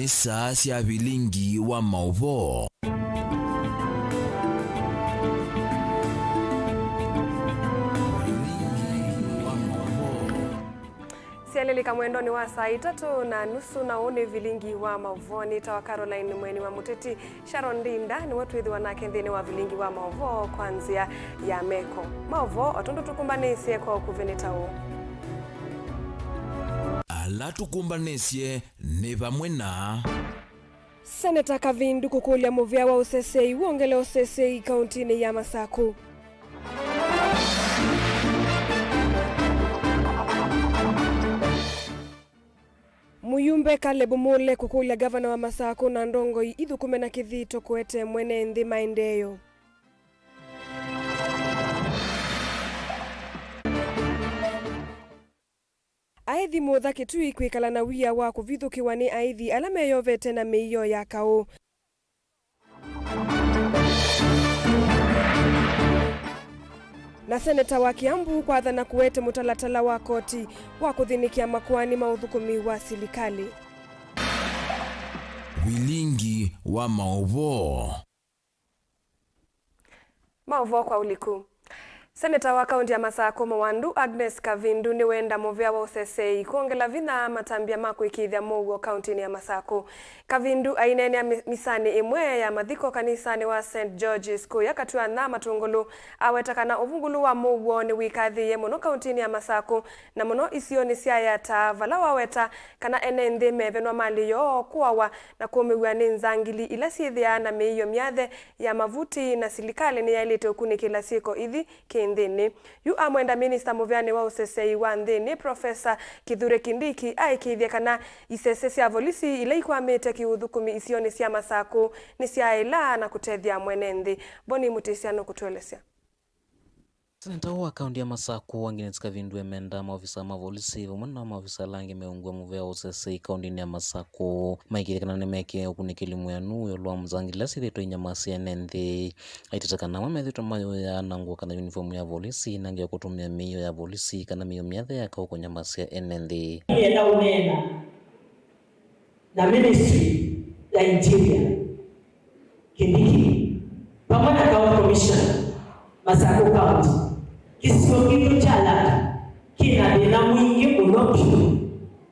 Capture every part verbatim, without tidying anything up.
Nĩ saa sya vilingi wa maũvoo. Vilingi wa maũvoo. Syalĩlĩka mwendonĩ wa saa itatũ na nusu, na ũũ nĩ vilingi wa maũvoo. Nĩtawa Caroline Mweni wa Mũteti. Sharon Ndinda nĩwe twĩthĩwa nake nthĩnĩ wa vilingi wa maũvoo kwa nzĩa ya meko. Maũvoo o tondũ tũkũmbanĩsye kwa ũkuvĩ nĩ ta ũũ. Ala tũkũmbanĩsye nĩ vamwe na. Seneta Kavindu kũkũlya mũvĩa wa ũseseĩ wongele ũseseĩ kauntinĩ ya Masakũ. Mũyumbe Caleb Mule kũkũlya ngavana wa Masakũ na ndongoi ithũkũme na kĩthito kũete mwene nthĩ maendeeo. Aĩthi Mũtha Kĩtui kwĩkala na wia wa kũvithũkĩwa nĩ aĩthi ala meyovete na mĩio ya kaũ. Na seneta wa Kiambu kwathana kũete mũtalatala wa koti wa kũthĩnĩkĩa makoani ma ũthũkũmi wa silikalĩ. Vilingi wa maũvoo. Maũvoo kwa ũliku. Seneta wa kaunti ya Masakũ Mũwandu Agnes Kavindu nĩwenda mũvĩa wa ũseseĩ kwongela vinya matambya ma kũĩkĩĩthya mũuo kauntinĩ ya Masakũ. Kavindu aineenea mi-, misanĩ ĩmwe ya mathiko kanisanĩ wa Saint George's kũya Katuan'ya Matũngũlũ, aweta kana ũvungũlu wa mũuo nĩwĩkathĩĩe mũno kauntinĩ ya Masakũ, na mũno isionĩ sya Yatta, vala waweta kana ene nthĩ mevenwa malĩ yoo, kũawa, na kũũmĩw'a nĩ nzangili ila syĩthĩaa na mĩio myathe ya mavuti na silikalĩ nĩyaĩlĩte ũkunĩkĩla syĩko ithi kĩ nthĩnĩ. Yu amwenda minista mũveanĩ wa ũseseĩ wa nthĩnĩ, Professor Kithure Kindiki, aĩkĩĩthye kana isese sya volisi ila ikwamĩte kĩũthũkũmi isionĩ sya Masakũ nĩsyaĩla na kũtethya mwene nthĩ. Boni Mũtĩsya nũkũtũelesya. Seneta wa kaunti ya Masakũ, Agnes Kavindu, emendaa maofisa ma volisi vamwe na maofisa ala angĩ meũngw'a mũvea wa ũseseĩ kauntinĩ ya Masakũ maĩkĩĩthye kana nĩmekĩe ũkunĩkĩli mwĩanu ĩũlũ wa nzangili ila syĩthĩĩtwe inyamasya ene nthĩ. Aitata kana amwe methĩĩtwe mayũya na ngũa kana uniform ya volisi, na angĩ kũtũmĩa mĩio ya volisi kana mĩio myathe ya kaũ kũnyamasya ene nthĩ. Nĩenda ũneena na Ministry ya Interior, Kindiki, vamwe na County Commissioner, Masakũ County, kĩsio kitũ kya Yatta kĩna thĩna mwingĩ mũno vyũ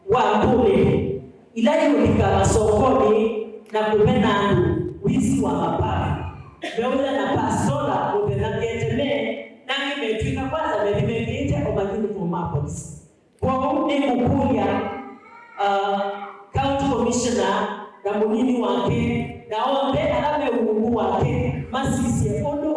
wa ndũlĩlĩ ila iũlika masokonĩ na kũmena andũ wisi wa mapavu, meũya na pastola mũthenya ketene, na angĩ metw'ĩka kwanza methi mekĩĩte o mayuniform ma polisi. Kwoou nĩngũkũlya, uh, County Commissioner na mũnini wake na onthe ala me ungu wake masisye ũndũ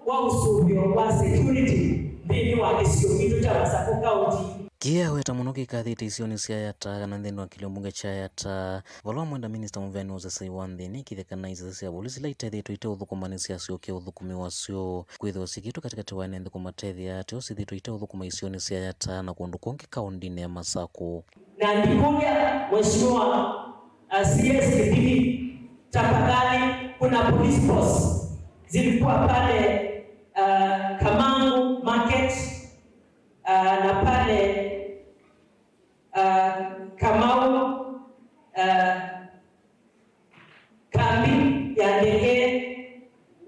wa ũsũvĩo wa security nthĩnĩ wa kĩsio kitũ kya Masakũ County. Kĩaweta mũno kĩkathĩte isionĩ sya Yatta kana nthĩnĩ wa kĩlio mbunge kya Yatta, vala wamwenda minista mũveani wa ũseseĩ wa nthĩnĩ aĩkĩĩthye kana isese sya volisi ila itethĩĩtwe iteũthũkũma nĩsyasyokia ũthũkũmi wasyo. Kwĩthĩwa syĩkĩĩtwe katĩkatĩ wa ene nthĩ kũmatethya ateo syĩthĩĩtwe iteũthũkũma isionĩ sya Yatta na kũndũ kũngĩ kaũndĩnĩ ya Masakũ. Na ndikũlya Mheshimiwa, uh, C S Kindiki, tafadhali, kuna police posts zilikuwa pale, uh, Kamangu Market, uh, na pale, uh, Kamau, uh, kambi ya ndege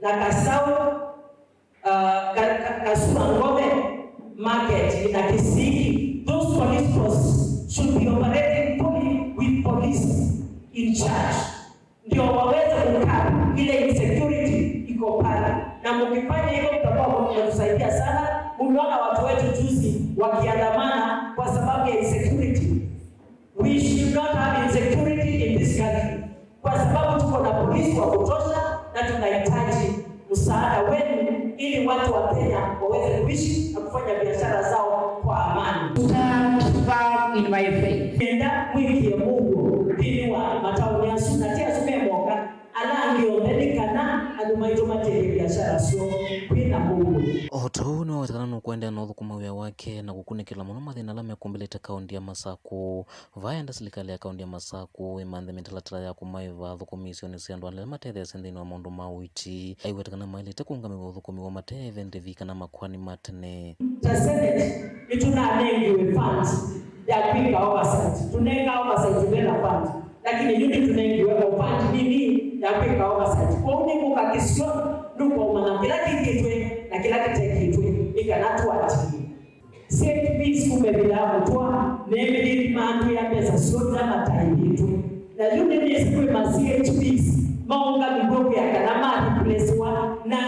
na Kasau, uh, Ka-, Ka-, Kasua Ngove Market na Kisiki. Those police posts should be operating fully with police in charge. Ndio waweze kukaa ile insecurity iko pale. Na mkifanya hivyo mtakuwa mnatusaidia sana. Mmeona watu wetu juzi wakiandamana kwa sababu ya insecurity. We should not have insecurity in this country. Kwa sababu tuko na polisi wa kutosha na tunahitaji msaada wenu ili watu wa Kenya waweze kuishi na kufanya biashara zao kwa amani. Stand firm in my faith. Nenda mwikie mũuo nthĩnĩ wa mataoni asu, na ti asu me moka, ala angĩ onthe, nĩ kana andũ maitũ matethye biashara syoo kwĩ na mũuo. O ta ũu nĩwaweta kana nũkũendeea na ũthũkũma wĩa wake na kũkunĩkĩla mũno mathĩna ala mekũmbĩlĩte kaũntĩ ya Masakũ. Vaa enda silikalĩ ya kaũntĩ ya Masakũ ĩmanthe mĩtalatala ya kũmaĩva athũkũmi isionĩ sya andũ ala matetheesya nthĩnĩ wa maũndũ ma ũiiti. Aiweta kana maĩlĩte kũũngamĩw'a ũthũkũmi wa mate evendevi kana makoani ma tene. Ta Senate, nĩtũnanengiwe fund ya kwĩka oversight. Tũnenga oversight vena fund. Lakini yu nĩtũnengiwe o part nini ya kwĩka oversight. Kwoou nĩngũka kĩsio, nũkũmanya kĩla kĩkĩtwe na kĩla kĩtekĩtwe, nĩ kana tũatĩĩe. C H Ps kuma ĩvinda ya kũtwa, nĩmĩthĩthi maatwĩa mbesa syonthe mataĩvĩtwe. Na yu nĩnĩsĩ kwĩ ma C H Ps maũngamĩw'e kwĩa kana ma replacewa, na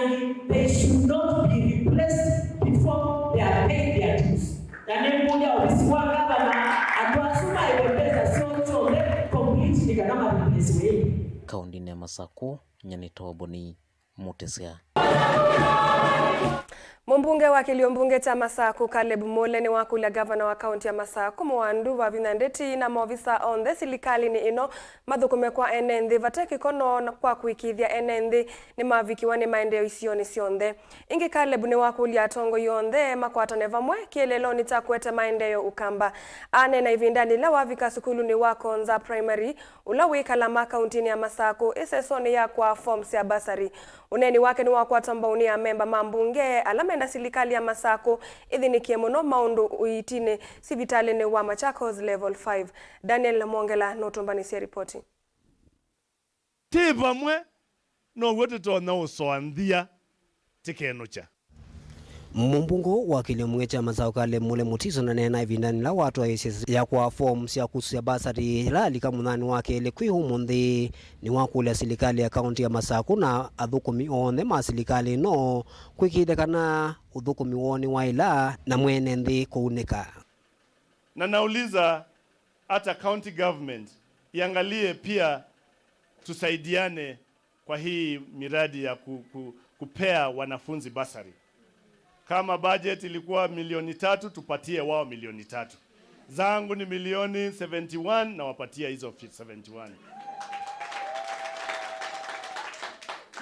they should not be replaced before they have paid their dues. Na nĩngũlya ovisi wa ngavana, andũ asu maĩwe mbesa syoo syonthe complete nĩ kana ma replacewe ĩngĩ. Kaũndĩnĩ ya Masakũ, Nyanĩtoboni. Mũtĩsya. Mũmbunge wa kĩlio mbunge kya Masakũ, Caleb Mule, nĩwakũlya ngavana wa kaũntĩ ya Masakũ, Mũwandu Wavinya Ndeti, na maovisa onthe silikalĩnĩ ĩno mathũkũme kwa ene nthĩ vate kĩkono na kwa kũĩkĩĩthya ene nthĩ nĩmavikiwa nĩ maendeeo isionĩ syonthe. Ĩngĩ, Caleb nĩwakũlya atongoi onthe makwatane vamwe kĩeleelonĩ kya kũete maendeeo ũkamba. Aneena ĩvindanĩ yĩla wavika sukulunĩ wa Konza Primary, ũla wĩ Kalama, kaũntĩnĩ ya Masakũ, ĩsesonĩ ya kũaa form sya bursary. Ũneeni wake nĩwakwatwa mbau nĩ amemba ma mbunge ala menda silikalĩ ya Masakũ ĩthĩnĩkĩe mũno maũndũ ũiitinĩ sivitalĩnĩ wa Machakos Level five. Daniel Mwongela nũtũmbanĩsye ripoti. Twĩ vamwe, now'o tũtonya ũsoa nthia tĩkenũkya. Mũmbunge wa kĩlio mbunge kya Masakũ, Caleb Mule Mutiso, naneena ĩvindanĩ yĩla watwaĩĩsye ya kũaa form sya kũsũsya bursary yĩla alika mũthanĩ wa kelĩ kwĩ ũmũnthĩ, nĩwakũlya silikalĩ ya kaũntĩ ya Masakũ na athũkũmi onthe ma silikalĩ ĩno kwĩkĩĩthya kana ũthũkũmi woo nĩwaĩla na mwene nthĩ kũunĩka. Na nauliza hata county government iangalie pia, tusaidiane kwa hii miradi ya ku, ku, kupea wanafunzi bursary. Kama budget ilikuwa milioni tatu, tupatie wao milioni tatu. Zangu ni milioni seventy one, na wapatia hizo fi-, seventy one.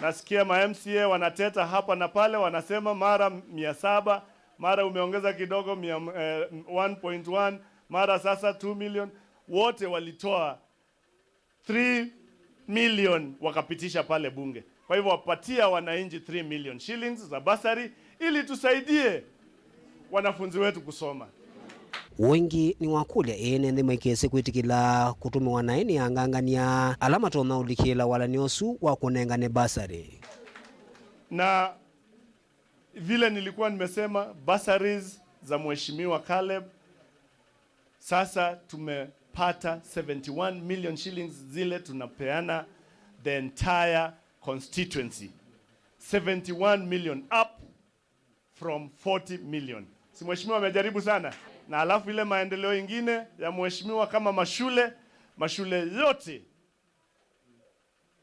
Nasikia ma M C A wanateta hapa na pale, wanasema mara mia saba, mara umeongeza kidogo mia, eh, one point one, mara sasa two million. Wote walitoa three million wakapitisha pale bunge. Kwa hivyo wapatia wananchi three million shillings za bursary ili tusaidie wanafunzi wetu kusoma. Ũngĩ nĩwakũlya ene nthĩ maikese kwĩtĩkĩla kũtũmĩwa naĩ nĩ angangania ala matonya ũlikĩla walany'o ũsu wa kũnengane bursary. Na vile nilikuwa nimesema, bursaries za Mheshimiwa Caleb, sasa tumepata seventy one million shillings zile tunapeana the entire constituency. Seventy one million, up from forty million. Si mheshimiwa amejaribu sana? Na alafu ile maendeleo ingine ya mheshimiwa kama mashule, mashule yote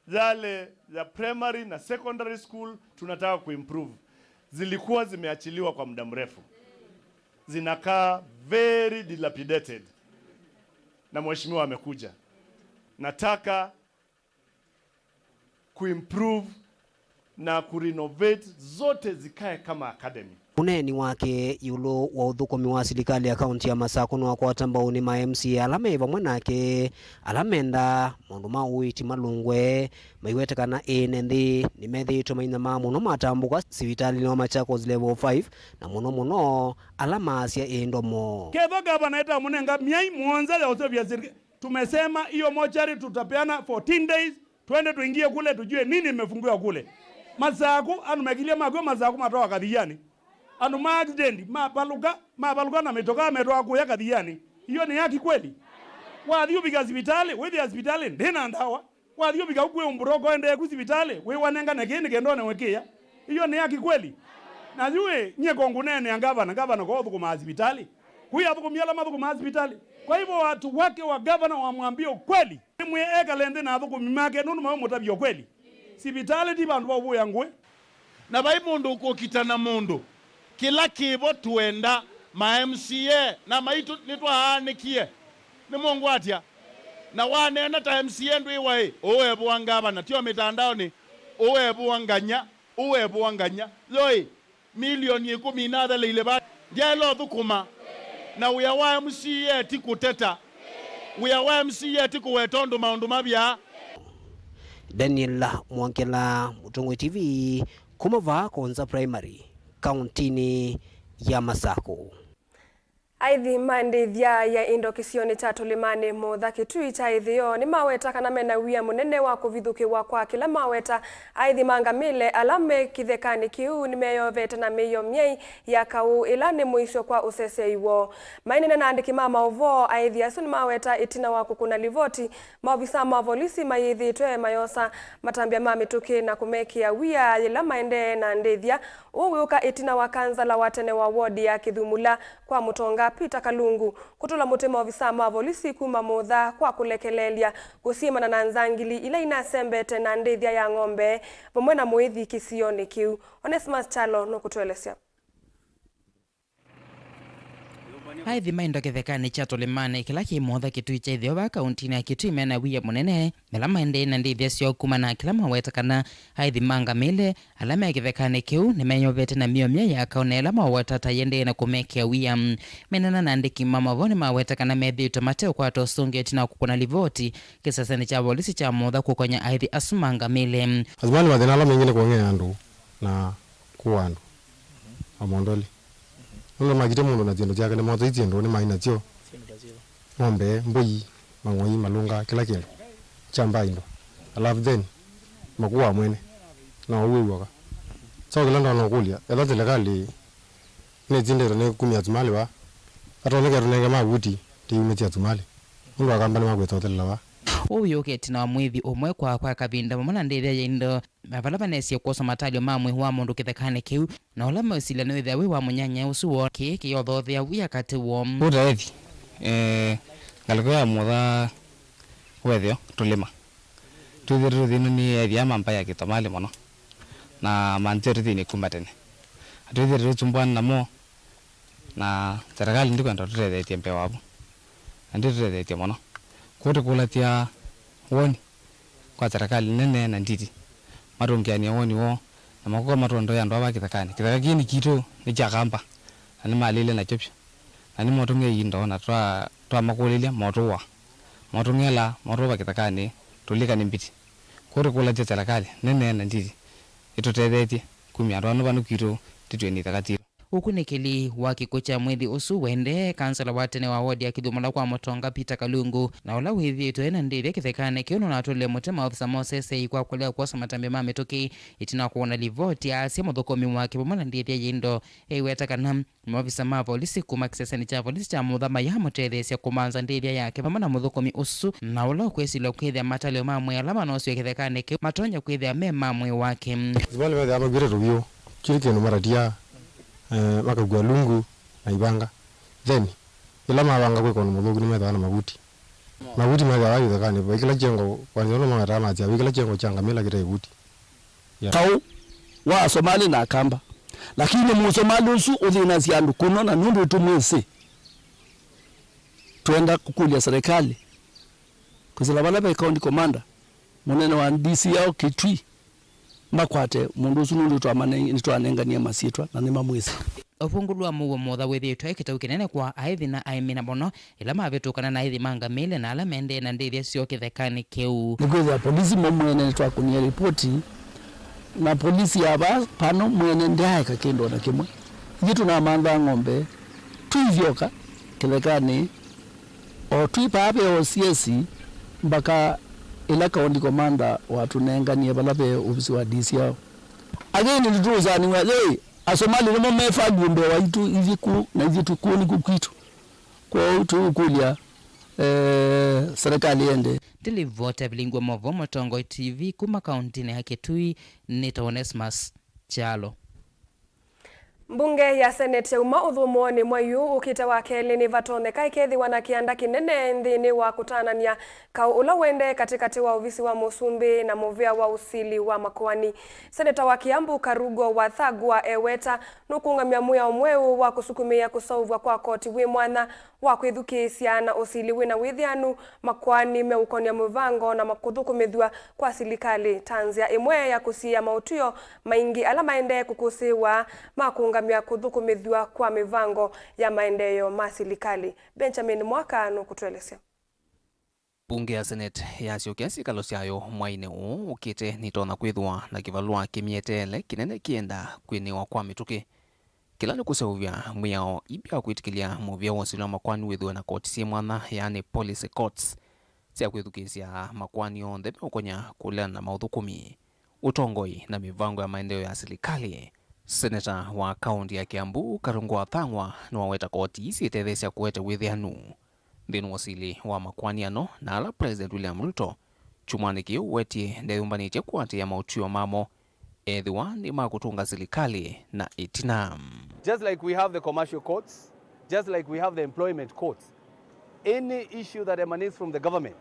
yale ya primary na secondary school tunataka kuimprove. Zilikuwa zimeachiliwa kwa muda mrefu, zinakaa very dilapidated, na mheshimiwa amekuja. Nataka kuimprove na kurenovate zote zikae kama academy. Ũneeni wake ĩũlũ wa ũthũkũmi wa silikalĩ ya kaũntĩ ya Masakũ nĩwakwata mbau nĩ ma M C A ala me vamwe nake, ala mendaa maũndũ ma ũiiti malũngwe, maiwete kana ene nthĩ nĩmethĩĩtwe mainyamaa mũno matambũka sivitalĩnĩ wa Machakos Level five, na mũno mũno ala maasya ĩ ndomo. Ketho gavana etamũnenga myai mũonza ya ũseũvya sirika-, tumesema hiyo mochari tutapeana fourteen days, twende tuingie kule tujue nini imefungiwa kule. Masakũ, andũ mekilye makw'o Masakũ matwawa Kathiani. Andũ ma accident, mavalũka, mavalũka na mĩtokaa metwawa kũya Kathiani. Hiyo ni haki kweli? Wathi ũvika sivitalĩ, wĩthĩa sivitalĩ ndĩna ndawa. Wathi ũvika kwĩ ũmburoko endee ku sivitalĩ, wĩwanengane kĩĩ nĩ kenda ũnewe kĩya. Hiyo ni haki kweli? Na yu ĩ, nyie ko ngũneenea ngavana, ngavana ko ũthũkũmaa sivitalĩ. Kwĩ athũkũmi ala mathũkũmaa sivitalĩ. Kwa hivyo watu wake wa gavana wamwambie ukweli. Nĩmwĩe ekale nthĩ na athũkũmi make nũndũ maũmũtavya ukweli. Sivitalĩ ti vandũ va ũvũĩa ngũĩ. Na vai mũndũ ũkũkitana mũndũ. Kĩla kĩvo twenda ma M C A na maitũ nĩtwaanĩkie. Nĩmũngwatya? Na waneena ta M C A ndwĩwa ĩ, ũũ evũa ngavana, tio mĩtandaonĩ, ũũ evũa nganya, ũũ evũa nganya. Yo ĩ, milioni ĩkũmi inatheleile va? Ndyaĩle ũthũkũma. Na wĩa wa M C A ti kũteta. Wĩa wa M C A ti kũweta ũndũ maũndũ mavyaa. Daniel Mwongela, Mũtongoi T V, kuma vaa Konza Primary, kaũntĩnĩ ya Masakũ. Aithi ma ndĩthya ya indo kĩsionĩ kya Tũlĩmanĩ Mũtha Kĩtui kya ĩtheo nĩmaweta kana mena wia mũnene wa kũvithũkĩwa kwa kĩla maweta aithi ma ngamĩle ala me kĩthekanĩ kĩu nĩmeyovete na mĩio myei ya kaũ ĩla nĩ mũisyo kwa ũseseei woo. Maineena na andĩki ma maũvoo, aithi asu nĩmaweta ĩtina wa kũkũna livoti, maovisa ma volisi mayĩthĩĩtwe mayosa matambya ma mĩtũkĩ na kũmekĩa wia yĩla maendee na ndĩthya. Ũũ wĩũka ĩtina wa kansala wa tene wa wodi ya Kĩthumula kwa Mũtonga, Peter Kalungu, kũtũla mũtĩ maovisa ma volisi kuma Mũtha kwa kũlekeleelya kũsyĩmana na nzangili ila inasembete na ndĩthya ya ng'ombe vamwe na mũĩthi kĩsionĩ kĩu. Onesmus Kyalo nũkũtũelesya. Aithi ma indo kĩthekanĩ kya Tũlĩmanĩ kĩla kĩ Mũtha Kĩtui kya ĩtheo vaa kauntinĩ ya Kĩtui mena wia mũnene, mela maendee na ndĩthya syoo kuma na kĩla maweta kana aithi ma ngamĩle ala me kĩthekanĩ kĩu nĩmeyovete na mĩio myei ya kaũ na ĩla maweta ta yendee na kũmekĩa wia. Maineena na andĩki ma maũvoo nĩmaweta kana methĩĩtwe mateũkwata ũsũngĩo ĩtina wa kũkũna livoti kĩsesenĩ kya volisi kya Mũtha kũkonya aithi asu ma ngamĩle. Azimanĩ mathĩna ala maingĩ nĩ kũng'ea andũ na kũa andũ. Amondoli. Nũndũ makitye mũndũ na syĩndũ syake, nĩmothei syĩndũ nĩmaĩ nasyo. Syĩndũ ta syĩva? Ng'ombe, mbũi, mang'oi, malũnga, kĩla kĩndũ kya mbaa indo. Alafu then, makũaa mwene. Na ũu wĩw'oka. So kĩla ndonya ũkũlya, etha silikalĩ nĩsindĩtwe nĩ kumya sumalĩ vaa, atonyeke atũnenge mavuti, tĩyumĩsya sumalĩ. Nũndũ akamba nĩmakwĩsa ũthelela vaa. Ũu wĩũka ĩtina wa mwĩthi ũmwe kwa kwa kavinda vamwe na ndĩthya ya indo na vala vanesie kwosa matalyo ma mwĩĩ wa mũndũ kĩthekanĩ kĩu, na ũla mesilya nĩwĩthĩa wĩ wa mũnyanya ũsu woo, kĩĩ kĩyothothea wia katĩ woo. Ũtaethi, eh, ngalĩko ya Mũtha wetheo Tũlĩma. Twĩthĩĩtwe tũthĩnwa nĩ ethi aa ma mbaĩ ya Kĩtũmalĩ mũno, na manzio tũthĩnĩ kuma tene. Na twĩthĩĩtwe tũsumbũana namo, na serikali ndikwenda tũtethetye mbee wavu, na ndĩtũtethetye mũno. Kwoou tũkũlasya woni kwa serikali nene na nditi, matũngĩanĩe woni woo, na makoka matũondoe andũ aa va kĩthekanĩ. Kĩtheka kĩĩ nĩ kitũ, nĩ kya Kamba, na nĩmalĩle nakyo vyũ, na nĩmotũng'ie indo, na twa-, twamakũlĩlya, motũũa, motũng'ela, motũva kĩthekanĩ, tũlika nĩ mbiti. Kwoou tũkũlasya serikali nene na nditi ĩtũtethetye kumya andũ aa nĩ vanu kwitũ, tĩtw'e nĩ itheka sitũ. Ũkunĩkĩli wa kĩkw'ũ kya mwĩthi ũsu wendee, kansala wa tene wa wodi ya Kĩthumula kwa Mũtonga Peter Kalungu, na ũla wĩthĩĩtwe ena ndĩthya kĩthekanĩ kĩu nũnatũlile mũtĩ maovisa ma ũseseei kwa kũlea kwosa matambya ma mĩtũkĩ ĩtina wa kũkũna livoti, aasya mũthũkũmi wake vamwe na ndĩthya ya indo. Eiweta kana maovisa ma volisi kuma kĩsesenĩ kya volisi kya Mũtha mayamũtetheesya kũmanza ndĩthya yake vamwe na mũthũkũmi ũsu, na ũla ũkwĩsilwa kwĩthĩa matalyo ma mwĩĩ ala manosiwe kĩthekanĩ kĩu matonya kwĩthĩa me ma mwĩĩ wake. Azimanĩ methĩawa makuĩte tũvyũ, kĩu nĩ kĩndũ matatia, eh, makakua lungu na ivanga. Then, ĩla mavanga kwĩka ũndũ mũthũku nĩmethĩawa na mavuti. Mavuti methĩawa kĩthekanĩ, vai kĩla kyengo, kwanzĩa ũndũ mawetaa masya, vai kĩla kyengo kya ngamĩla kĩte ĩvuti. Yeah. Kaũ wa Asomali na Akamba. Lakini Mũsomali ũsu ũthĩnasya andũ kũno na nũndũ tũmwĩsĩ. Twenda kũkũlya serikali kwĩsĩla vala ve county commander, mũnene wa D C yao Kitui, makwate mũndũ ũsu nũndũ twamane-, nĩtwanenganie masyĩtwa na nĩmamwĩsĩ. Ũvũngũlu wa mũuo Mũtha wĩthĩĩtwe kĩtau kĩnene kwa aĩthi na aĩmi, na mũno ĩla mavĩtũkana na aĩthi ma ngamĩle na ala mendee na ndĩthya syoo kĩthekanĩ kĩu. Nĩkwĩthĩa polisi mo mwene nĩtwakũnie ripoti, na polisi ya vaa pano mwene ndyaeka kĩndũ o na kĩmwe. Ithyĩ tũnamanthaa ng'ombe twĩ ithyoka kĩthekanĩ, o twĩ paa ve O C S mbaka ĩla county commander watũnenganie vala ve ovisi wa D C yao. Again, nĩtũũsaniw'a, yĩ, Asomali nĩmo me value mbee waitũ, ithyĩ kũu, na ithyĩ twĩ kũu nĩkw'o kwitũ. Kwoou tũikũlya, eh, serikali yende. Ndilivoti ya vilingi wa maũvoo Mũtongoi T V kuma kauntinĩ ya Kitui, nĩtawa Onesmus Kyalo. Mbunge ya Senate yauma ũthũmũonĩ mwei ũũ ũkĩte wa kelĩ nĩvatonyeka ĩkethĩwa na kĩanda kĩnene nthĩnĩ wa kũtanania kaũ ũla ũendee katĩkatĩ wa ovisi wa mũsumbĩ na mũvĩa wa ũsili wa makoani. Seneta wa Kiambu Karugo Wathagwa eweta nũkũũngamya mwĩao mweũ wa kũsukumĩĩa kũseũvw'a kwa koti wĩ mwanya wa kwĩthukĩĩsya na ũsili wĩna wĩthĩanu makoani meũkonia mĩvango na kũthũkũmĩthw'a kwa silikalĩ ta nzĩa ĩmwe ya kũsiĩĩa maũtw'ĩo maingĩ ala maendee kũkũsĩĩwa ma kũũngamya kũthũkũmĩthw'a kwa mĩvango ya maendeeo ma silikalĩ. Benjamin Mwaka nũkũtũelesya. Mbunge ya Senate yasyokea syĩkalo syayo mwainĩ ũũ ũkĩte nĩtonya kwĩthĩwa na kĩvalũa kĩmyeteele kĩnene kĩenda kwĩnĩwa kwa mĩtũkĩ. Kĩla nĩ kũseũvya mwĩao imbya wa kwĩtĩkĩlya mũvĩa wa ũsili wa makoani wĩthĩwe na koti syĩ mwanya, yaani policy courts, sya kwĩthukĩĩsya makoani onthe meũkonya kũleana na maũthũkũmi, ũtongoi na mĩvango ya maendeeo ya silikalĩ. Seneta wa kaũnti ya Kiambu, Karungo Athang'wa, nĩwaweta koti ii syĩtetheesya kũete wĩthĩanu nthĩnĩ wa ũsili wa makoani ano, na ala President William Ruto kyumwanĩ kĩĩ ũwetie ndeyũmbanĩtye kũatĩĩa maũtw'ĩo mamo ethĩwa nĩ ma kũtũnga silikalĩ na ĩtina. Just like we have the commercial courts, just like we have the employment courts, any issue that emanates from the government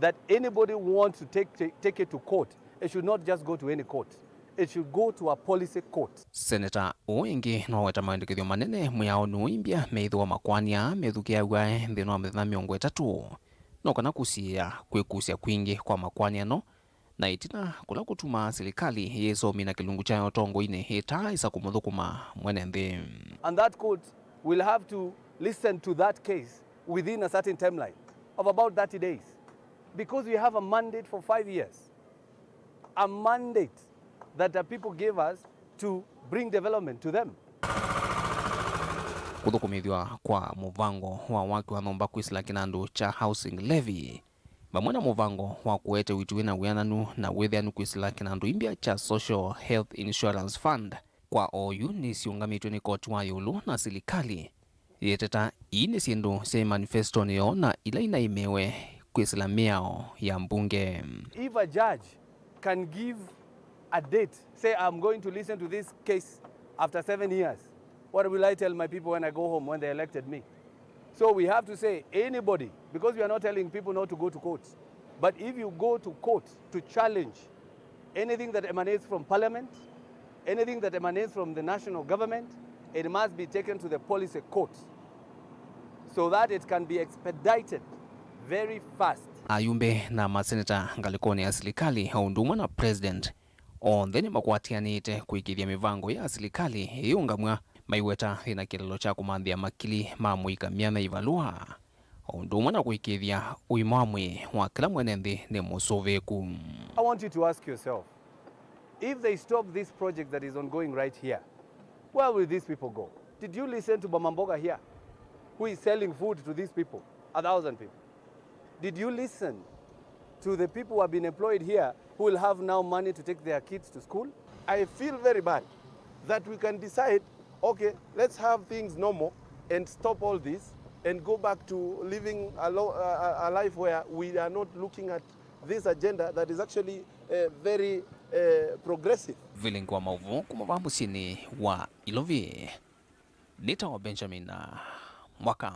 that anybody wants to take, take, take it to court, it should not just go to any court. It should go to a policy court. Seneta ũũ ĩngĩ nĩwaweta mawendekethyo manene mwĩaonĩ ũũ imbya meĩthĩwa makoani aa methukĩĩaw'a nthĩnĩ wa mĩthenya mĩongo ĩtatũ, no kana kũsiĩĩa kwĩkusya kwingĩ kwa makoani ano, na ĩtina kũla kũtumaa silikalĩ yĩsa ũmina kĩlungu kyayo ũtongoinĩ ĩtaaĩsa kũmũthũkũma mwene nthĩ. And that court will have to listen to that case within a certain timeline of about thirty days, because we have a mandate for five years, a mandate that the people gave us to bring development to them. Kũthũkũmĩthw'a kwa mũvango wa waki wa nyũmba kwĩsĩla kĩnandũ kya housing levy, vamwe na mũvango wa kũete ũiiti wĩ na wĩananu na wĩthĩanu kwĩsĩla kĩnandũ imbya kya Social Health Insurance Fund kwa oyu nĩsiũngamĩtw'e nĩ koti wa ĩũlũ na silikalĩ. Yĩteta, ii nĩ syĩndũ syaĩ manifestonĩ yoo na ila inaĩmĩwe kwĩsĩla mĩao ya mbunge. If a judge can give a date, say, "I'm going to listen to this case after seven years," what will I tell my people when I go home when they elected me? So we have to say, anybody, because we are not telling people not to go to court, but if you go to court to challenge anything that emanates from parliament, anything that emanates from the national government, it must be taken to the policy court so that it can be expedited very fast. Ayumbe na maseneta ngalĩkonĩ ya silikalĩ o ũndũ ũmwe na president, onthe nĩmakwatĩanĩte kũĩkĩĩthya mĩvango ya silikalĩ ĩyĩũngamw'a, maiweta yĩna kĩlalo kya kũmanthĩa makili ma mũika mĩanya ivalũa, o ũndũ ũmwe na kũĩkĩĩthya ũima wa mwĩĩ wa kĩla mwene nthĩ nĩ mũsũvĩĩku. I want you to ask yourself, if they stop this project that is ongoing right here, where will these people go? Did you listen to Mama Mboga here, who is selling food to these people, a thousand people? Did you listen to the people who have been employed here who will have now money to take their kids to school? I feel very bad that we can decide, okay, let's have things normal and stop all this and go back to living a, lo- a, a- a life where we are not looking at this agenda that is actually uh, very uh, progressive. Vilingi wa maũvoo kuma vaa mũsyĩnĩ wa Ilovi, nĩtawa Benjamin Mwaka.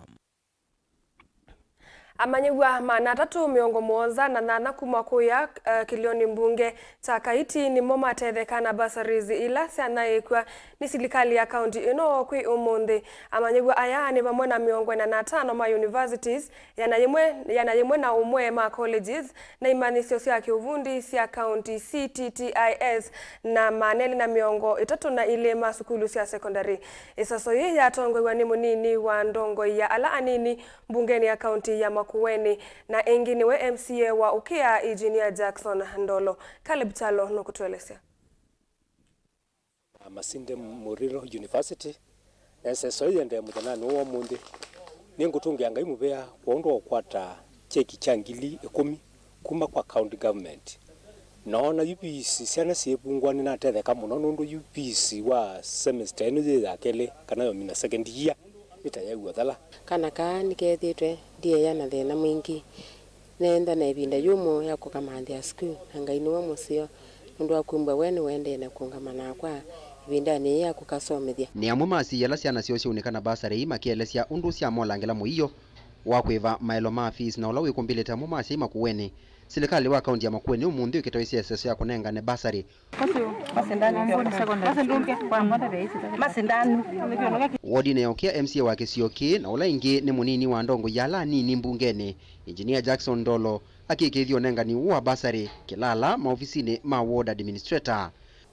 Amanyĩw'a maana atatũ mĩongo mũonza na nyanya kuma kũya, eh, kĩlĩonĩ mbunge kya Kaiti nĩmo matetheka na bursaries ila syanaĩĩkw'a nĩ silikalĩ ya kaunti ĩno kwĩ ũmũnthĩ. Amanyĩw'a aya nĩ vamwe na mĩongo ĩna na atano ma universities, ĩana yĩmwe, ĩana yĩmwe na ũmwe ma colleges, na imanyĩsyo sya kĩũvundi sya kaunti, C T T I S, na maana elĩ na mĩongo ĩtatũ na ilĩ ma sukulu sya sekondari. Ĩseso yĩĩ yatongoew'a nĩ mũnini wa ndongoi ya ala anini mbungenĩ ya kaunti ya Makueni, na ĩngĩ nĩwe M C A wa Ũkĩa, Engineer Jackson Ndolo. Caleb Kyalo nũkũtũelesya. Masinde Muliro University, na ĩseso ĩĩ yĩendee mũthenyanĩ ũũ wa ũmũnthĩ. Nĩngũtũngĩa Ngai mũvea kwa ũndũ wa kũkwata kyeki kya ngili ĩkũmi kuma kwa county government. Noona yu fees, syana syĩ vungwa, nĩnatetheka mũno nũndũ yu fees wa semester ĩno yĩ ya kelĩ, kana yomina second year, nĩ ta yaĩw'a thela. Kana kaa nĩkeethĩĩtwe ndyeea na thĩna mwingĩ. Neenda na ĩvinda yũmũ ya kũkamanthĩa sukulu, na Ngai nĩwe mũseo nũndũ wa kwĩmbwa we nĩũendee na kũũngama nakwa ĩvindanĩ yĩĩ ya kũkasomethya. Nĩ amwe ma asyai ala syana syoo syaunĩka na basarĩ ii makĩelesya ũndũ syamolangĩla mũio wa kwĩva maelo ma fees na ũla wĩkũmbĩlĩte amwe ma asyai Makueni. Silikalĩ wa kaunti ya Makueni ũmũnthĩ ũkĩtaĩsya ĩseso ya kũnengane basarĩ. Wodinĩ ya Ũkĩa, M C A wa kĩsio kĩĩ na ũla ĩngĩ nĩ mũnini wa ndongoi ya ala anini mbungenĩ, Engineer Jackson Ndolo, akĩĩkĩĩthya ũnengani ũũ wa basarĩ kĩlala maovisinĩ ma ward administrator.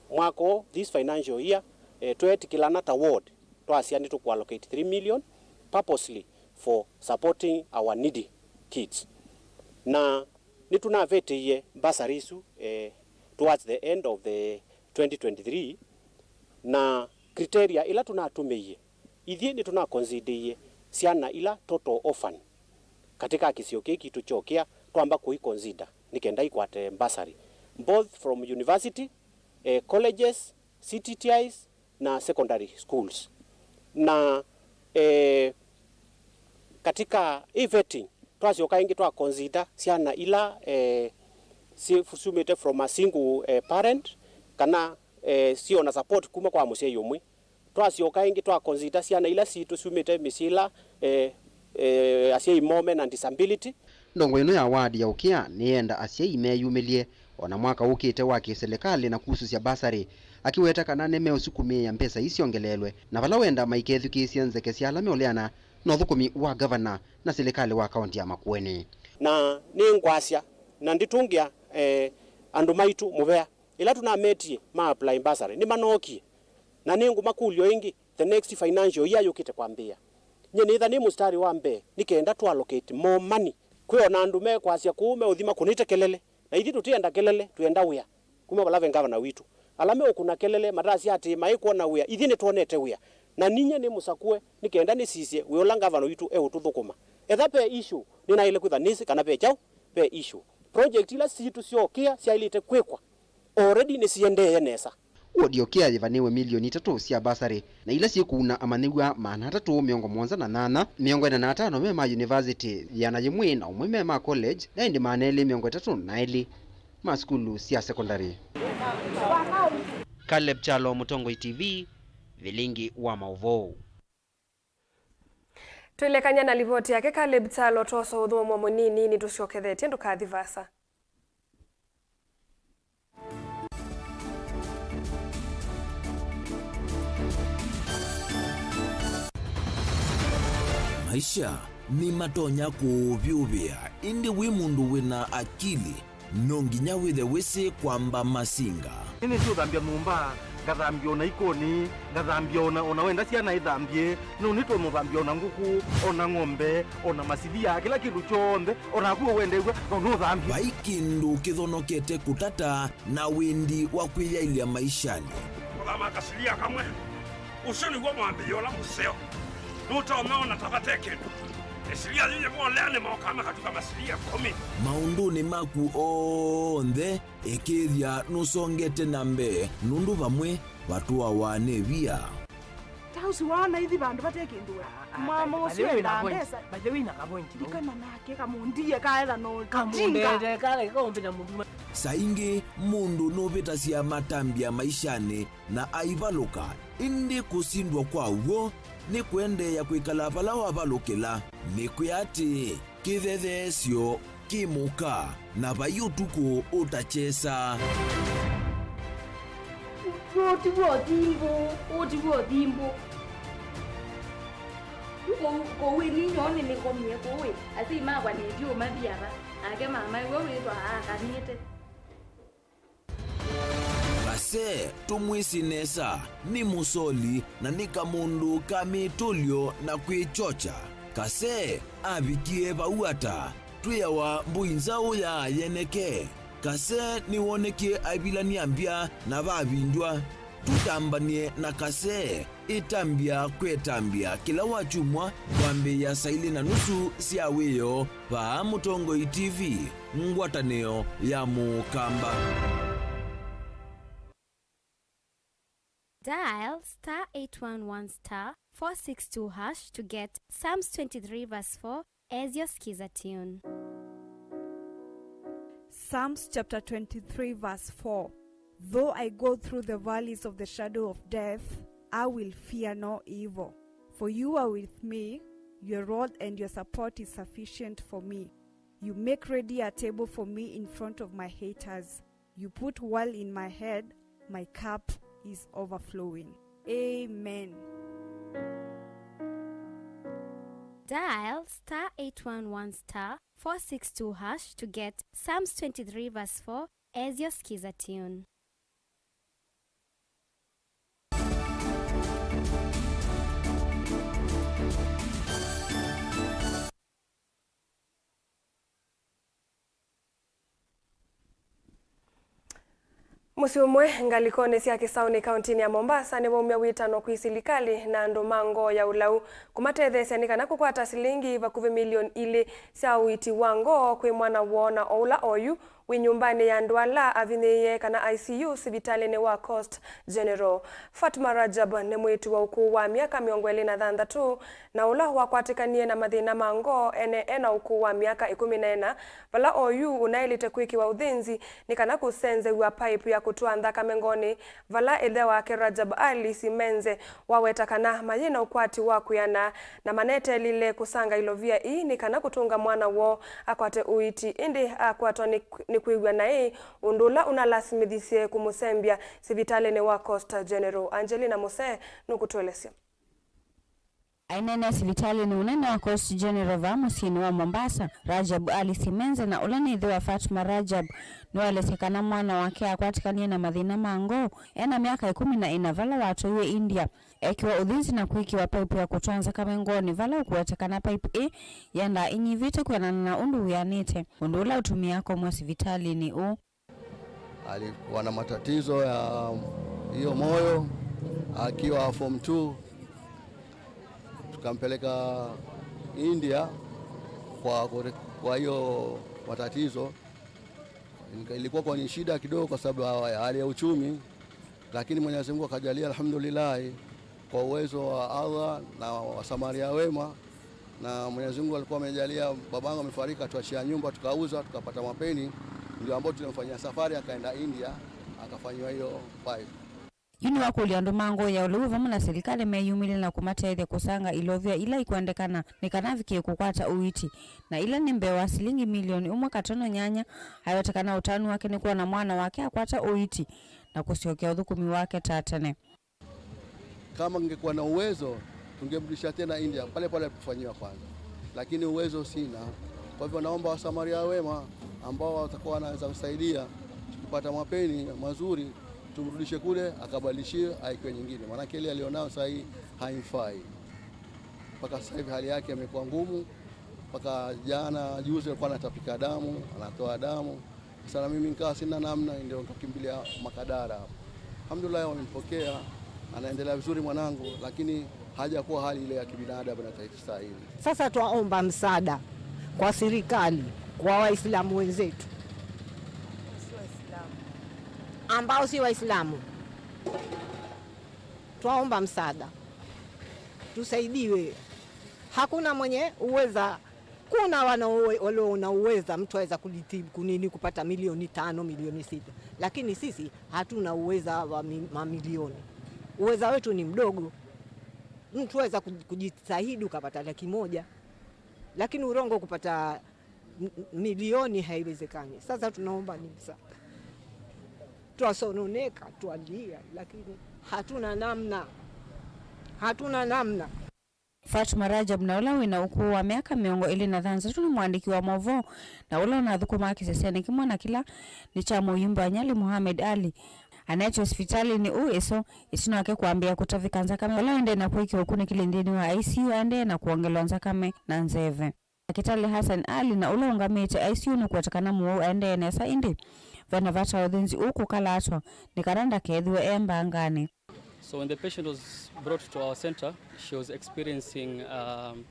Mwaka ũũ, this financial year, eh, tweetĩkĩlana ta ward, twasya nĩtũkũallocate three million purposely for supporting our needy kids. Na nĩtũnavetĩie bursary isu, eh, towards the end of the twenty twenty-three, na criteria ĩla tũnatũmĩie, ithyĩ nĩtũnaconsideie syana ila total orphan katika kĩsio kĩĩ kitũ kya Ũkĩa, twamba kũiconsider nĩ kenda ikwate bursary, both from university, eh, colleges, C T T Is, na secondary schools. Na, eh, katika hii vetting, twasyoka ĩngĩ twa consider syana ila, eh, si-, syumĩte from a single, eh, parent, kana, eh, siona support kuma kwa mũsyai ũmwe. Twasyoka ĩngĩ twa consider syana ila sitũ syumĩte mĩsyĩ ĩla, eh, eh, asyai moo mena disability. Ndongoi ĩno ya ward ya Ũkĩa nĩyenda asyai meyumĩlye o na mwaka ũkĩte wa kĩselekalĩ na kusũsya bursary, akĩweta kana nĩmeũsukumĩĩa mbesa ii syongeleelwe, na vala wenda maikethukĩĩsya nzeke sya ala meũleana na ũthũkũmi wa ngavana na silikalĩ wa kaunti ya Makueni. Na nĩngwasya na nditũngĩa, eh, andũ maitũ mũvea, ĩla tũnametie ma apply bursary, nĩmanookie, na nĩngũmakũlya o ĩngĩ the next financial year yũkĩte kwambĩĩa. Nyie nĩĩtha nĩ mũsitari wa mbee nĩ kenda tũ allocate more money. Kwĩ o na andũ mekwasya kũu meũthi makũnĩte kelele, na ithyĩ tũtienda kelele, twĩenda wĩa kuma vala ve ngavana witũ. Ala meũkũna kelele matasya atĩ maikwona wĩa, ithyĩ nĩtwonete wĩa. Na ninyie nĩ mũsakũe nĩ kenda nĩsisye wĩa ũla ngavana witũ eũtũthũkũma. Etha ve issue, nĩnaĩle kwĩtha nĩsĩ kana ve kyaũ, ve issue. Project ila sitũ sya Ũkĩa syaĩlĩte kwĩkwa already nĩsiendee nesa. Wodi ya Ũkĩa yĩvanĩwe milioni itatũ sya bursary, na ila syĩkũuna amanyĩw'a maana atatũ mĩongo mũonza na nyanya, mĩongo ĩna na atano me ma university, ĩana yĩmwe na ũmwe me ma college, na ĩndĩ maana elĩ mĩongo ĩtatũ na elĩ ma sukulu sya secondary. Caleb Kyalo, Mũtongoi T V, vilingi wa maũvoo. Twĩlekany'a na livoti yake Caleb Kyalo, twosa ũthũmũo mũnini, nĩtũsyokethetye, ndũkathi vaasa. Maisha nĩmatonya kũũvyũvĩa, ĩndĩ wĩ mũndũ wĩna akili, no nginya wĩthe wĩsĩ kwamba masinga. Nĩnĩsĩ ũthambya nyũmba, ngathambya ona ikoni, ngathambya ona, ona wenda syana ithambye, no nĩtonya ũthambya ona ngũkũ, ona ng'ombe, ona masilia, kĩla kĩndũ kyonthe, ona naku ũwendew'a, no nũthambye. Vai kĩndũ kĩthonokete kũtata na wendi wa kwĩyaĩlya maishanĩ. Kũthama kasilia kamwe, ũsu nĩw'o mwambĩĩo ũla mũseo. Nũtonya ona ta vate kĩndũ. Ĩsilia yĩyĩvolea nĩmokaa makatuka masilia ĩkũmi. Maũndũnĩ maku onthe, ĩkĩĩthya nũsongete na mbee, nũndũ vamwe vatũawa nĩ via. Ta ũsu waana ithi vandũ vate kĩndũ we. Mama ũsu endaa mbesa. By the way, na kapointi. Ndikana nake kamũndie kaetha no kamũndete kale kaũmbĩta mũndũ. Saa ingĩ mũndũ nũvĩtasya matambya maishanĩ na aivalũka, ĩndĩ kũsindwa kwa w'o nĩ kũendeea kwĩkala vala wavalũkĩla. Nĩkwĩa atĩĩ, kĩthetheesyo kĩ mũka, na vai ũtukũ ũtakyesa. Ũũ ti w'o thimbũ, ũũ ti w'o thimbũ. Kũu, kũu ĩni nyoo nĩnĩkomie kũu ĩ, asyai makwa nĩndiũmathi ava, nake mama ĩwe wĩthwa aakanĩte. Kase, tũmwĩsĩ nesa, nĩ mũsoli na nĩ kamũndũ ka mĩtũlyo na kwĩkyokya. Kase avikie vau ata? Twĩawa mbũi nzaũ ya yeneke. Kase nĩwonekie aivilany'a mbya na vavindw'a. Tũtambany'e na Kase. Ĩtambya kwetambya kĩla wakyumwa kwambĩĩa saa ilĩ na nusu sya wĩoo vaa Mũtongoi T V, ngwatanĩo ya Mũkamba. Dial star eight one one star four six two hash to get Psalms twenty-three verse four as your skiza tune. Psalms chapter twenty-three, verse four. Though I go through the valleys of the shadow of death, I will fear no evil. For you are with me, your rod and your support is sufficient for me. You make ready a table for me in front of my haters. You put oil in my head, my cup is overflowing. Amen. Dial star eight one one star four six two hash to get Psalms twenty-three verse four as your skiza tune. Mũsyĩ ũmwe ngalĩkonĩ sya Kĩsaũnĩ kaũntĩnĩ ya Mombasa nĩvaumya wĩtano kwĩ silikalĩ na andũ ma ngoo ya ũlau kũmatetheesya nĩ kana kũkwata silingi vakuvĩ milioni ilĩ sya ũiiti wa ngoo kwĩ mwana woo na o ũla oyu wĩ nyũmbanĩ ya andũ ala avinyĩĩe kana I C U sivitalĩnĩ wa Coast General. Fatma Rajab nĩ mwĩĩtu wa ũkũũ wa myaka mĩongo ĩlĩ na thanthatũ na ũla wakwatĩkanie na mathĩna ma ngoo ene ena ũkũũ wa myaka ĩkũmi na ĩna, vala oyu ũnaĩlĩte kwĩkĩwa ũthĩnzi nĩ kana kũsenzew'a paipu ya kũtwaa nthakame ngoonĩ, vala ĩthe wake Rajab Ali Simenze waweta kana mayĩ na ũkwati wa kwĩana na maneteelile kũsanga ilovia ii nĩ kana kũtũnga mwana woo akwate ũiiti, ĩndĩ akwatwa nĩ, nĩ kwĩw'a naĩ, ũndũ ũla ũnalasimĩthisye kũmũsembya sivitalĩnĩ wa Coast General. Angelina Mose nũkũtũelesya. Aineenea sivitalĩnĩ ũnene wa Coast General vaa mũsyĩnĩ wa Mombasa, Rajab Ali Simenze, na ũla nĩ ĩthe wa Fatma Rajab, nĩwaelesya kana mwana wake akwatĩkanie na mathĩna ma ngoo ena myaka ĩkũmi na ĩna vala watwaiwe India, ekĩwa ũthĩnzi na kwĩkĩwa paipu ya kũtwaa nzakame ngoonĩ vala ũkũwetekana paipu ĩ yendaa ĩnyivĩte kwĩanana na ũndũ wĩanĩte, ũndũ ũla ũtumie akomw'a sivitalĩnĩ ũũ. Alikuwa na matatizo ya hiyo moyo akiwa form two, tukampeleka India kwa, kwa hiyo matatizo. Ilikuwa kwa ni shida kidogo kwa sababu ya hali ya uchumi, lakini Mwenyezi Mungu akajalia, alhamdulillah, kwa uwezo wa Allah na Wasamaria wema, na Mwenyezi Mungu alikuwa amejalia babangu amefariki, atuachia nyumba, tukauza, tukapata mapeni, ndio ambao tulimfanyia safari akaenda India, akafanyiwa hiyo pipe. Yu nĩwakũlya andũ ma ngoo ya ũlau vamwe na silikalĩ meyumĩlye na kũmatethya kũsanga ilovia ila ikwendekana nĩ kana avikĩe kũkwata ũiiti, na ila nĩ mbee wa silingi milioni ũmwe katono nyanya. Aweta kana ũtanu wake nĩ kwona mwana wake akwata ũiiti na kũsyokea ũthũkũmi wake ta tene. Kama ningekuwa na uwezo, tungemrudisha tena India, pale pale alipofanyiwa kwanza. Lakini uwezo sina. Kwa hivyo naomba Wasamaria wema ambao watakuwa wanaweza kusaidia, tukipata mapeni mazuri, tumrudishe kule, akabadilishiwe, aikiwe nyingine. Maanake ile alionao saa hii haimfai. Mpaka sasa hivi hali yake imekuwa ngumu. Mpaka jana, juzi alikuwa anatapika damu, anatoa damu. Sasa na mimi nikawa sina namna, ndio nikakimbilia Makadara. Alhamdulillah, wamempokea, anaendelea vizuri mwanangu, lakini hajakuwa hali ile ya kibinadamu inastahili. Sasa twaomba msaada kwa serikali, kwa Waislamu wenzetu ambao si Waislamu, twaomba msaada, tusaidiwe. Hakuna mwenye uweza Kuna wana uwe-, walio na uweza, mtu aweza kulitibu kunini kupata milioni tano, milioni sita, lakini sisi hatuna uweza wa mi-, mamilioni. Uweza wetu ni mdogo. Mtu aweza kuj-, kujitahidi ukapata laki moja, lakini urongo kupata m-, m-, milioni haiwezekani. Sasa tunaomba ni msaada. Twasononeka, twalia, lakini hatuna namna, hatuna namna. Fatuma Rajab, na ũla wĩ na ũkũũ wa myaka mĩongo ĩlĩ na thanthatũ, nĩ mũandĩki wa maũvoo na ũla ũnathũkũmaa kĩsesenĩ kĩmwe na kĩla nĩ kya mũyumbe wa Nyali, Mohamed Ali. Aneetwe sivitalĩnĩ ũũ ĩso ĩtina wake kwambĩĩa kũtavĩka nzakame, ũla ũendee na kwĩkĩwa ũkunĩkĩli nthĩnĩ wa I C U aendee na kwongelwa nzakame na nzeve. Ndakĩtalĩ Hassan Ali, na ũla ũngamĩte I C U, nĩkũweta kana mũwau aendee nesa, ĩndĩ ve na vata wa ũthĩnzi ũũ kũkalatwa nĩ kana ndakethĩwe e mbanganĩ. So when the patient was brought to our center, she was experiencing, um,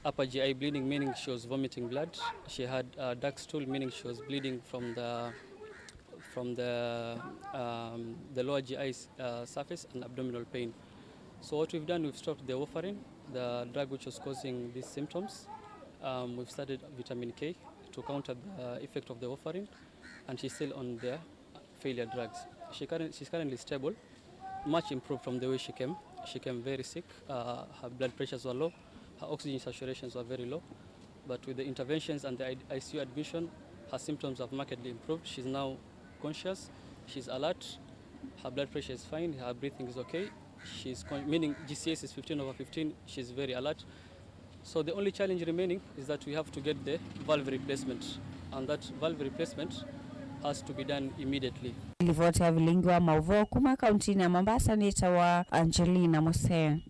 upper G I bleeding, meaning she was vomiting blood. She had, uh, dark stool, meaning she was bleeding from the, from the, um, the lower G I, uh, surface and abdominal pain. So what we've done, we've stopped the warfarin, the drug which was causing these symptoms. Um, we've started vitamin K to counter the effect of the warfarin, and she's still on the failure drugs. She current-, she's currently stable, much improved from the way she came. She came very sick. Uh, her blood pressures were low, her oxygen saturations were very low. But with the interventions and the I-, I C U admission, her symptoms have markedly improved. She's now conscious, she's alert, her blood pressure is fine, her breathing is okay. She's con-, meaning G C S is fifteen over fifteen, she's very alert. So the only challenge remaining is that we have to get the valve replacement, and that valve replacement has to be done immediately. Livoti ya vilingi wa maũvoo kuma kauntinĩ ya Mombasa nĩtawa Angelina Mose.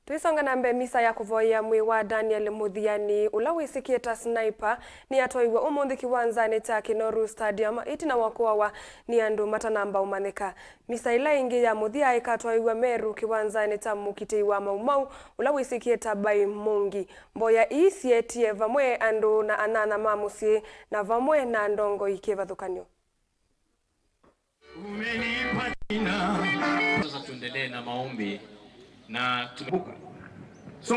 Tũisonga na mbee, misa ya kũvoyea mwĩĩ wa Daniel Mũthiani, ũla wĩsĩkĩe ta sniper, nĩyatwaiwe ũmũnthĩ kĩwanzanĩ kya Kinoru Stadium, ĩtina wa kũawa nĩ andũ matanamba ũmanyĩka. Misa ĩla ĩngĩ ya mũthya ĩkatwaiwa Meru kĩwanzanĩ kya mũkitĩi wa Mau Mau, ũla wĩsĩkĩe ta Bai Mũngi. Mboya ii syeetie vamwe andũ na anyanya ma mũsyĩ na vamwe na ndongoi kĩvathũkany'o. Sasa tuendelee na maombi na tume- So,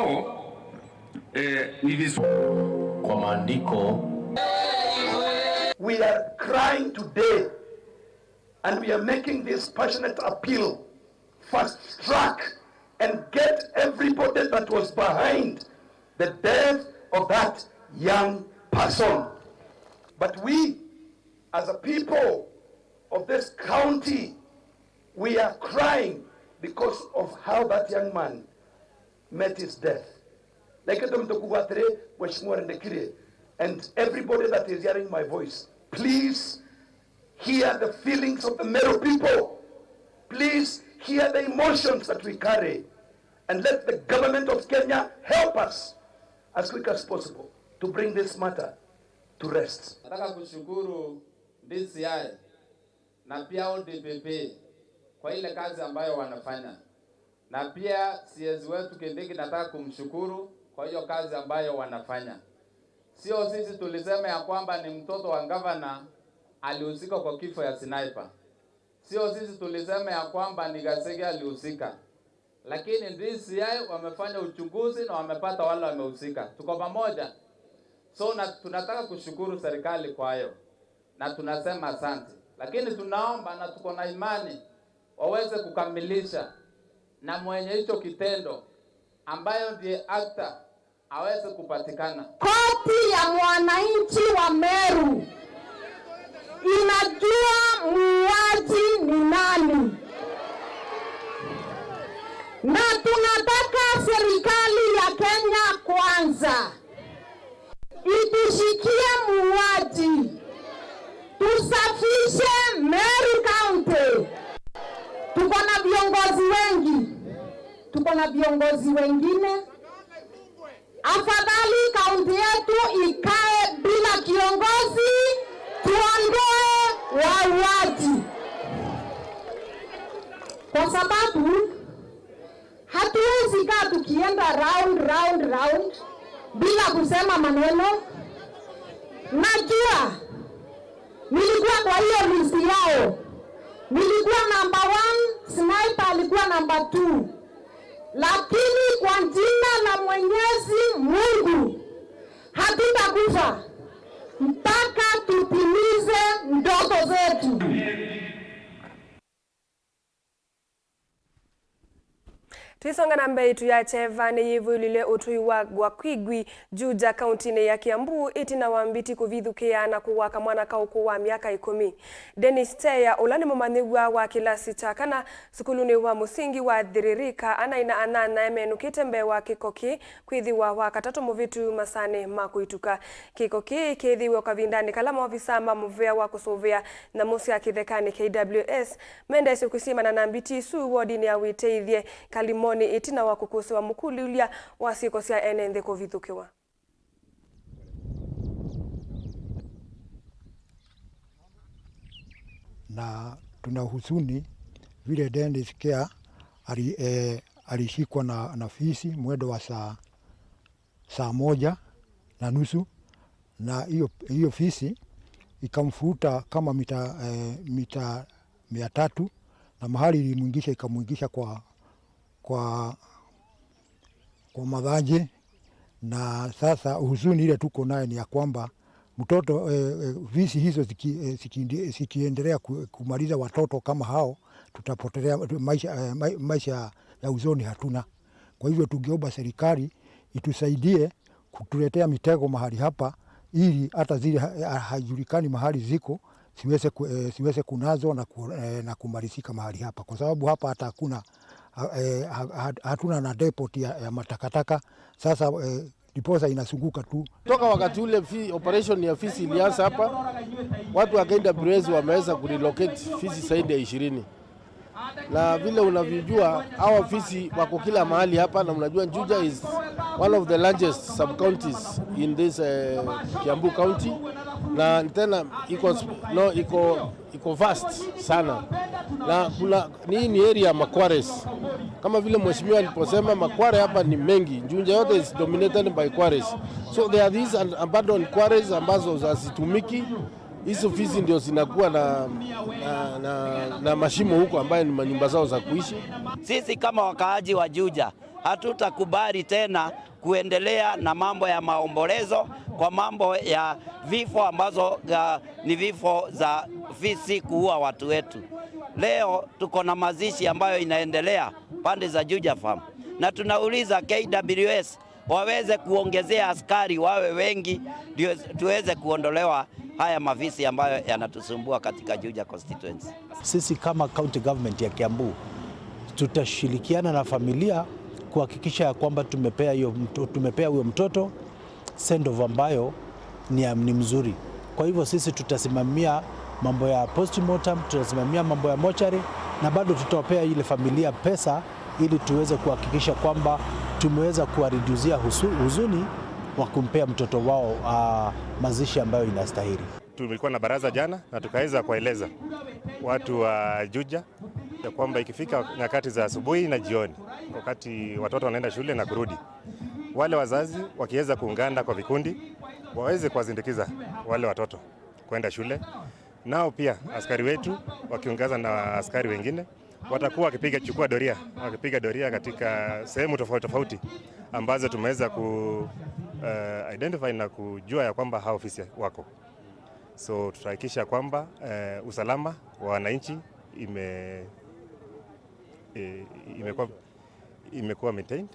eh, ni vizuri kwa maandiko. We are crying today and we are making this passionate appeal. Fast track and get everybody that was behind the death of that young person. But we, as a people of this county, we are crying because of how that young man met his death. Like, tũmũkũwatĩre Mheshimiwa Rendekire and everybody that is hearing my voice, please hear the feelings of the Meru people. Please hear the emotions that we carry. And let the government of Kenya help us as quick as possible to bring this matter to rest. Nataka kushukuru D C I na pia O D P P kwa ile kazi ambayo wanafanya. Na pia C S wetu Kindiki nataka kumshukuru kwa hiyo kazi ambayo wanafanya. Sio sisi tulisema ya kwamba ni mtoto wa gavana alihusika kwa kifo ya sniper. Sio sisi tulisema ya kwamba ni Gasege alihusika. Lakini D C I wamefanya uchunguzi na wamepata wale wamehusika. Tuko pamoja. So na, tunataka kushukuru serikali kwa hayo. Na tunasema asante. Lakini tunaomba na tuko na imani waweze kukamilisha na mwenye hicho kitendo ambayo ndiye actor aweze kupatikana. Koti ya mwananchi wa Meru inajua muuaji ni nani. Na tunataka serikali ya Kenya Kwanza itushikie muuaji. Tusafishe Meru County. Tuko na viongozi wengi. Tuko na viongozi wengine. Afadhali kaunti yetu ikae bila kiongozi, tuondoe wauaji. Kwa sababu hatuwezi kaa tukienda round, round, round bila kusema maneno. Najua nilikuwa kwa hiyo list yao. Nilikuwa number one, sniper alikuwa number two. Lakini kwa jina la Mwenyezi Mungu, hatutakufa mpaka tutimize ndoto zetu. Twisonga na mbee, ĩtu ya kyeva nĩyĩvũĩlile ũtũi wa Gwakwigwi, Juja, kauntinĩ ya Kiambu, ĩtina wa mbiti kũvithũkĩa na kũwaa kamwana ka ũkũũ wa myaka ĩkũmi. Dennis Teya, ũla nĩ mũmanyĩw'a wa kĩlasi kya kana sukulunĩ wa mũsingi wa Thiririka, anaina anyanyae menũkĩte mbee wa kĩko kĩĩ kwĩthĩwa Wakatatũ mũvĩtu masaanĩ ma kũituka. Kĩko kĩĩ kĩĩthĩiwe o kavindanĩ kala maovisaa ma mũvĩa wa kũsũvĩa nyamũ sya kĩthekanĩ, K W S, mendeesye kũsyĩmana na mbiti isu wodinĩ ya Wĩteithye Kalimoni ĩtina wa kũkũsĩwa mũkũlĩlya wa syĩko sya ene nthĩ kũvithũkĩwa. Na tuna huzuni vile Dennis Kea ali-, eh, alishikwa na, na fisi mwendo wa saa, saa moja na nusu, na hiyo, hiyo fisi ikamfuta kama mita, eh, mita mia tatu, na mahali ilimwingisha ikamwingisha kwa, kwa, kwa madhaje. Na sasa huzuni ile tuko naye ni ya kwamba mtoto, eh, eh, visi hizo ziki-, eh, zikindi-, zikiendelea ku-, kumaliza watoto kama hao, tutapotelea maisha, eh, mai-, maisha ya usoni hatuna. Kwa hivyo tungeomba serikali itusaidie kutuletea mitego mahali hapa, ili hata zile ha-, ha-, hajulikani mahali ziko, siweze ku-, eh, siweze kunazwa na ku-, eh, na kumalizika mahali hapa, kwa sababu hapa hata hakuna, ha-, eh, ha-, ha-, hatuna na depot ya, ya matakataka. Sasa, eh, ndiposa inazunguka tu. Toka wakati ule fi-, operation ya fisi ilianza hapa, watu wa K W S wameweza kurelocate fisi zaidi ya ishirini. Na vile unavyojua, hawa fisi wako kila mahali hapa, na unajua Juja is one of the largest sub-counties in this, eh, Kiambu County. Na tena iko sp-, no, iko, iko vast sana. Na kuna, hii ni area ya ma quarries. Kama vile mheshimiwa aliposema, makware hapa ni mengi. Juja yote is dominated by quarries. So there are these un-, abandoned quarries ambazo hazitumiki. Hizo fisi ndio zinakuwa na, na, na, na mashimo huko, ambayo ni manyumba zao za kuishi. Sisi kama wakaaji wa Juja, hatutakubali tena kuendelea na mambo ya maombolezo kwa mambo ya vifo ambazo, uh, ni vifo za fisi kuua watu wetu. Leo tuko na mazishi ambayo inaendelea pande za Juja Farm, na tunauliza K W S waweze kuongezea askari wawe wengi, ndio tuweze kuondolewa haya mafisi ambayo yanatusumbua katika Juja constituency. Sisi kama county government ya Kiambu tutashirikiana na familia kuhakikisha ya kwamba tumepea hiyo mto-, tumepea huyo mtoto send off ambayo ni, ni mzuri. Kwa hivyo sisi tutasimamia mambo ya postmortem, tutasimamia mambo ya mortuary, na bado tutawapea ile familia pesa ili tuweze kuhakikisha kwamba tumeweza kuwariduzia husu-, huzuni wa kumpea mtoto wao, ah, mazishi ambayo inastahili. Tulikuwa na baraza jana na tukaweza kuwaeleza watu wa Juja ya kwamba ikifika nyakati za asubuhi na jioni, wakati watoto wanaenda shule na kurudi, wale wazazi wakiweza kuungana kwa vikundi, waweze kuwasindikiza wale watoto kwenda shule. Nao pia askari wetu wakiongeza na askari wengine watakuwa wakipiga, chukua doria, wakipiga doria katika sehemu tofauti tofauti ambazo tumeweza ku, eh, identify na kujua ya kwamba hao fisi wako. So tutahakikisha kwamba, eh, usalama wa wananchi ime-, eh, imekuwa, imekuwa maintained.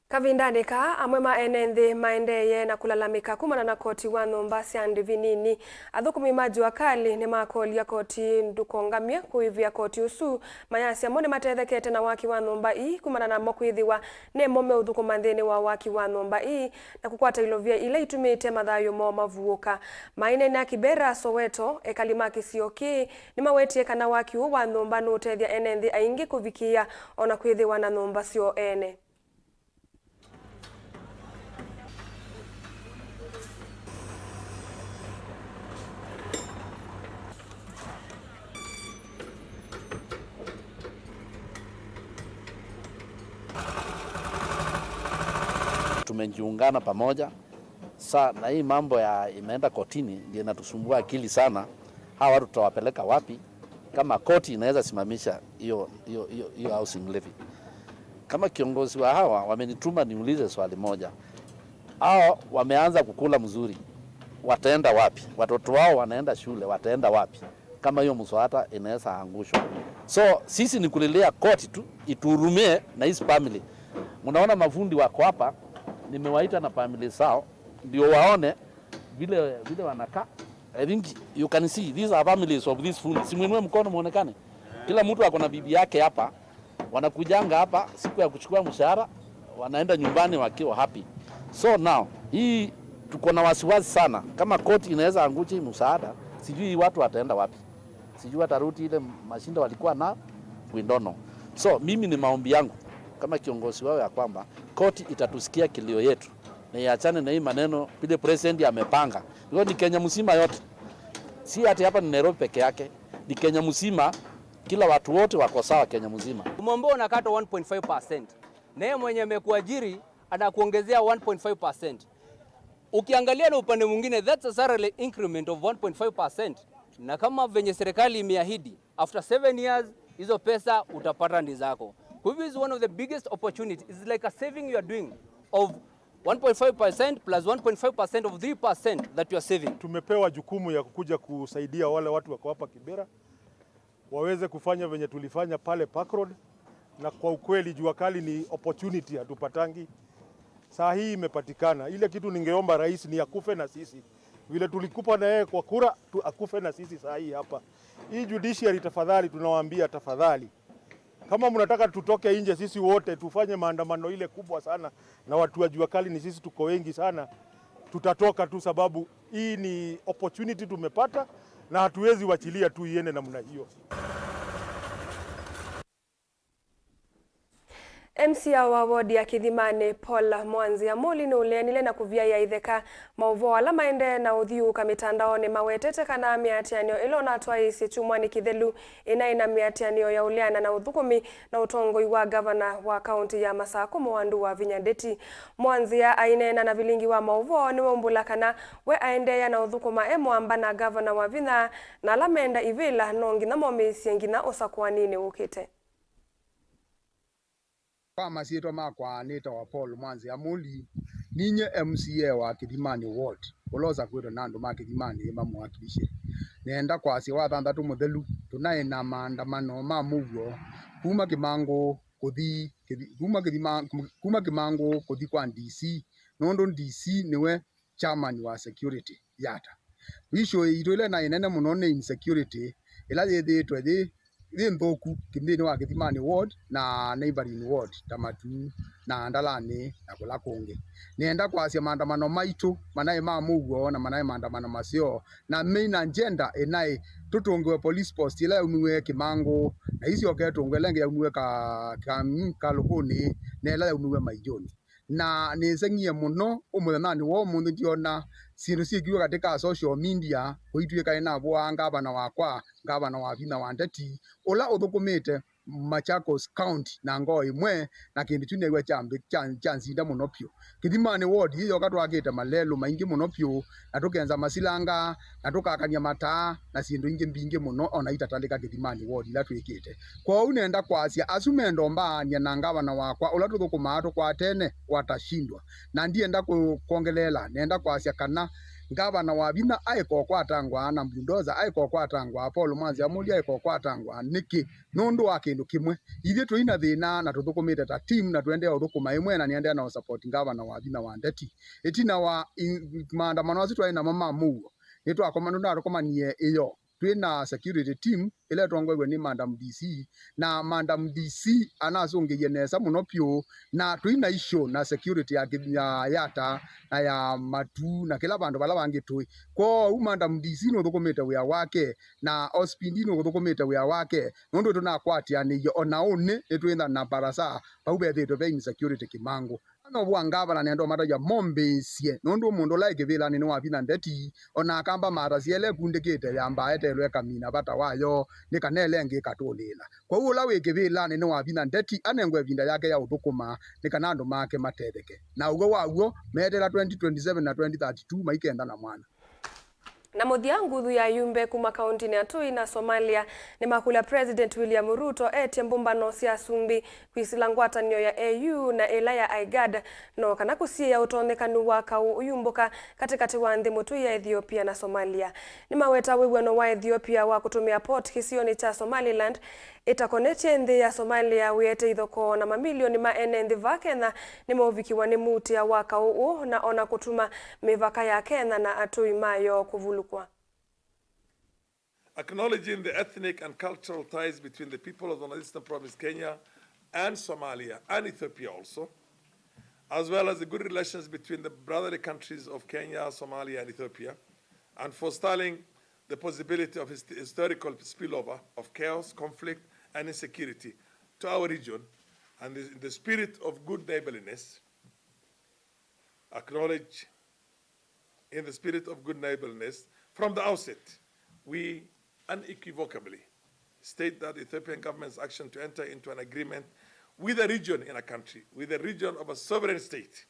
Kavindanĩ kaa, amwe ma ene nthĩ maendeeye na kũlalamĩka kumana na koti wa nyũmba sya ndĩvi nini. Athũkũmi ma Jua Kali nĩmakolya koti ndũkongamye kũĩvĩa koti ũsu, mayasya mo nĩmatethekete na waki wa nyũmba ii kumana namo kwĩthĩwa nĩmo meũthũkũma nthĩnĩ wa waki wa nyũmba ii na kũkwata ilovia ila itumĩte mathayũ moo mavuũka. Maineena Kibera, Soweto, ekali ma kĩsio kĩĩ nĩmawetie kana waki ũũ wa nyũmba nũũtethya ene nthĩ aingĩ kũvikĩĩa o na kwĩthĩwa na nyũmba syoo ene. Tumejiungana pamoja. Sa, na hii mambo ya imeenda kotini ndio inatusumbua akili sana. Hawa watu tutawapeleka wapi kama koti inaweza simamisha hiyo, hiyo, hiyo, hiyo housing levy? Kama kiongozi wa hawa, wamenituma niulize swali moja. Hao wameanza kukula mzuri, wataenda wapi? Watoto wao wanaenda shule, wataenda wapi kama hiyo mswada inaweza angushwa? So sisi ni kulilia koti tu ituhurumie na his family. Mnaona mafundi wako hapa, nimewaita na family zao ndio waone vile, vile wanakaa. I think you can see these are families of these fundi. Simwinue mkono muonekane. Kila mtu ako na bibi yake hapa. Wanakujanga hapa siku ya kuchukua mshahara, wanaenda nyumbani wakiwa happy. So now, hii tuko na wasiwasi sana. Kama koti inaweza angusha hii msaada, sijui hii watu wataenda wapi. Sijui watarudi ile mashinda walikuwa na, we don't know. So mimi ni maombi yangu kama kiongozi wao ya kwamba koti itatusikia kilio yetu na iachane na hii maneno vile president amepanga. Hiyo ni Kenya mzima yote. Si ati hapa ni Nairobi peke yake, ni Kenya mzima. Kila watu wote wako sawa Kenya mzima. Umeambiwa unakatwa one point five percent. Na yeye mwenye amekuajiri anakuongezea one point five percent. Ukiangalia na upande mwingine, that's a salary increment of one point five percent. Na kama venye serikali imeahidi, after seven years, hizo pesa utapata ni zako. Kwa hivyo, is one of the biggest opportunity. It's like a saving you are doing of one point five percent plus one point five percent of three percent that you are saving. Tumepewa jukumu ya kukuja kusaidia wale watu wako hapa Kibera waweze kufanya venye tulifanya pale Park Road, na kwa ukweli Jua Kali ni opportunity hatupatangi. Saa hii imepatikana. Ile kitu ningeomba rais ni akufe na sisi. Vile tulikupa na yeye kwa kura, tu, akufe na sisi saa hii hapa. Hii judiciary, tafadhali, tunawaambia tafadhali. Kama mnataka tutoke nje sisi wote tufanye maandamano ile kubwa sana, na watu wa Jua Kali ni sisi tuko wengi sana, tutatoka tu, sababu hii ni opportunity tumepata, Na hatuwezi wachilia tu iende namna hiyo. M C A wa wodi ya Kĩthimanĩ, Paul Mwanzĩa Mũli, nũleanile na kũvyaĩa itheka. Maũvoo ala maendee na ũthyũũka mĩtandaonĩ mawetete kana mĩatĩanĩo ĩla ũnatwaĩĩsye kyumwanĩ kĩthelu ĩnaĩ na mĩatĩanĩo ya ũleana na ũthũkũmi na ũtongoi wa ngavana wa kaũntĩ ya Masakũ, Mũwandu Wavinya Ndeti. Mwanzĩa aineena na vilingi wa maũvoo nĩwaumbũla kana we aendeea na ũthũkũma e mũamba na ngavana Wavinya, na ala meenda ivĩla no nginya momĩĩsye nginya ũsakũaninĩ wũkĩte. Kwa masyĩtwa makwa nĩtawa Paul Mwanzĩa Mũli. Ninyie M C A wa Kĩthimanĩ Ward, ũla ũsakũĩtwe na andũ ma Kĩthimanĩ mamũwakilisye. Nĩenda kwasya, wathanthatũ mũthelu, tũnaĩ na maandamano ma mũuo kuma Kĩmangũ kũthi Kĩthi-, kuma Kĩthima-, kuma Kĩmangũ kũthi kwa D C, nũndũ D C nĩwe chairman wa security, Yatta. Issue yitũ ĩla naĩ nene mũno nĩ insecurity, ĩla yĩthĩĩtwe yĩ, yĩ nthũku nthĩnĩ wa Kĩthimanĩ ward na neighboring ward ta Matuu na Ndalani na kũla kũngĩ. Nĩenda kwasya maandamano maitũ manaĩ ma mũuo na manaĩ maandamano maseo, na main agenda ĩnaĩ tũtũngĩwe police post ĩla yaumiw'e Kĩmangũ, na isyoke ĩtũngwe ĩla ĩngĩ yaumiw'e ka, ka, Kalũkũnĩ, na ĩla yaumiw'e Mailyũnĩ. Na nĩseng'ie mũno ũmũthenyanĩ wa ũmũnthĩ ndyona syĩndũ syĩkiw'e katĩ ka social media, kũitw'ĩka nĩnavũaa ngavana wakwa, ngavana Wavinya Ndeti, ũla ũthũkũmĩte Machakos County na ngoo ĩmwe, na kĩndũ kyu nĩw'a kya, kya, kyanzinda mũno vyũ. Kĩthimanĩ ward yĩ yoka twakĩte malelũ maingĩ mũno vyũ, na tũkenza masilanga, na tũkakany'a mataa, na syĩndũ ingĩ mbingĩ mũno, o na itatalĩka Kĩthimanĩ ward ila twĩkĩte. Kwoou nenda kwasya, asu menda ũmbaany'a na ngavana wakwa ũla tũthũkũmaa tũkwatene, watashindwa. Na ndienda kũ-, kwongeleela, nenda kwasya kana ngavana Wavinya aeka ũkwatangwa na bulldozer, aeka ũkwatangwa, Paul Mwanzĩa Mũli aeka ũkwatangwa. Nĩkĩ? Nũndũ wa kĩndũ kĩmwe, ithyĩ tũi na thĩna na tũthũkũmĩte ta team na tũendeea ũthũkũma ĩmwe, na nĩendeea na ũsupport ngavana Wavinya Ndeti. Ĩtina wa i-, maandamano asu twaĩ namo ma mũuo, nĩtwakoma-, nĩtũnakomanie ĩyo twĩ na security team ĩla ĩtongoew'e nĩ Madam D C, na Madam D C anasũngĩie nesa mũno vyũ, na tũi na issue na security ya, ya Yatta na ya Matuu na kĩla vandũ vala vangĩ tũĩ. Kwoou Madam D C nũthũkũmĩte wĩa wake, na O C P D nũthũkũmĩte wĩa wake, nũndũ tũnakwatĩanĩie, o na ũnĩ nĩtwĩtha na barasa vau vethĩĩtwe ve insecurity Kĩmangũ. Ana ũvũa ngavana nenda ũmatavya mombĩĩsye, nũndũ mũndũ ũla wĩ kĩvĩlanĩ nĩ Wavinya Ndeti, o na akamba mata syela ĩkundĩkĩte yambaa eteelwe ĩkamina vata wayo, nĩ kana ĩla ĩngĩ ĩkatũlĩĩla. Kwoou ũla wĩ kĩvĩlanĩ nĩ Wavinya Ndeti anengwe ĩvinda yake ya ũthũkũma, nĩ kana andũ make matetheke. Na ũw'o wa w'o, meeteela twenty twenty-seven na twenty thirty-two maikenda na mwana. Na mũthya, nguthu ya ayumbe kuma kaũntĩnĩ ya Tui na Somalia nĩmakũlya President William Ruto etye mbũmbano sya asumbĩ kwĩsĩla ngwatanĩo ya A U na ĩla ya IGAD, no kana kũsiĩĩa ũtonyekanu wa kaũ ũyumbũka katĩkatĩ wa nthĩ mũtũi ya Ethiopia na Somalia. Nĩmaweta wĩw'ano wa Ethiopia wa kũtũmĩa port kĩsionĩ kya Somaliland ĩtakonetye nthĩ ya Somalia wĩete ithokoo, na mamilioni ma ene nthĩ vaa Kenya nĩmaũvikĩwa nĩ muutĩa wa kaũ ũũ, na ona kũtuma mĩvaka ya Kenya na atũi mayo kũvulũkw'a. Acknowledging the ethnic and cultural ties between the people of the Northeastern Province, Kenya, and Somalia, and Ethiopia also, as well as the good relations between the brotherly countries of Kenya, Somalia, and Ethiopia, and forestalling the possibility of hist-, historical spillover of chaos, conflict, and insecurity to our region, and in the spirit of good neighborliness, acknowledge, in the spirit of good neighborliness, from the outset, we unequivocally state that the Ethiopian government's action to enter into an agreement with a region in a country, with a region of a sovereign state,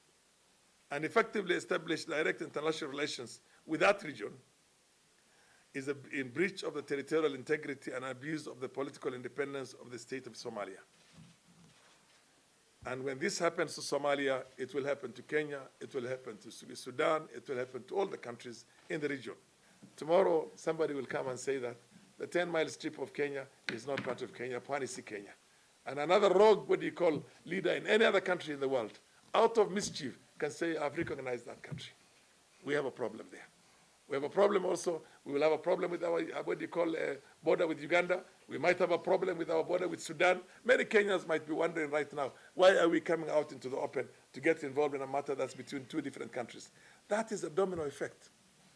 and effectively establish direct international relations with that region is a, in breach of the territorial integrity and abuse of the political independence of the state of Somalia. And when this happens to Somalia, it will happen to Kenya, it will happen to Su-, Sudan, it will happen to all the countries in the region. Tomorrow, somebody will come and say that the ten mile strip of Kenya is not part of Kenya, Pwani si Kenya. And another rogue, what do you call, leader in any other country in the world, out of mischief, can say, "I've recognized that country." We have a problem there. We have a problem also. We will have a problem with our, uh, what do you call, uh, border with Uganda. We might have a problem with our border with Sudan. Many Kenyans might be wondering right now, why are we coming out into the open to get involved in a matter that's between two different countries? That is a domino effect.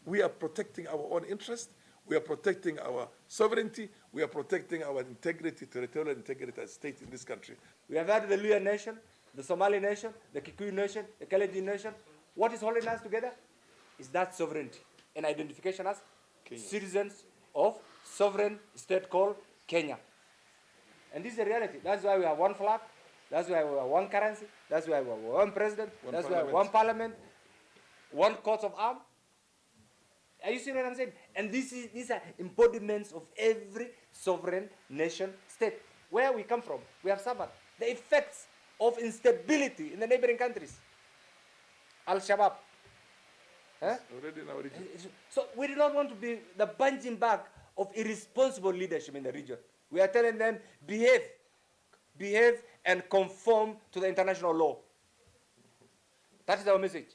We are protecting our own interest. We are protecting our sovereignty. We are protecting our integrity, territorial integrity as state in this country. We have had the Luhya nation, the Somali nation, the Kikuyu nation, the Kalenjin nation. What is holding us together is that sovereignty and identification as Kenya. Citizens of sovereign state called Kenya. And this is a reality. That's why we have one flag. That's why we have one currency. That's why we have one president. One that's parliament. Why one parliament, one coat of arms. Are you seeing what I'm saying? And this is, these are embodiments of every sovereign nation state. Where we come from, we have suffered the effects of instability in the neighboring countries. Al-Shabaab. Eh? Already in our region. So we do not want to be the punching bag of irresponsible leadership in the region. We are telling them, behave, behave and conform to the international law. That is our message.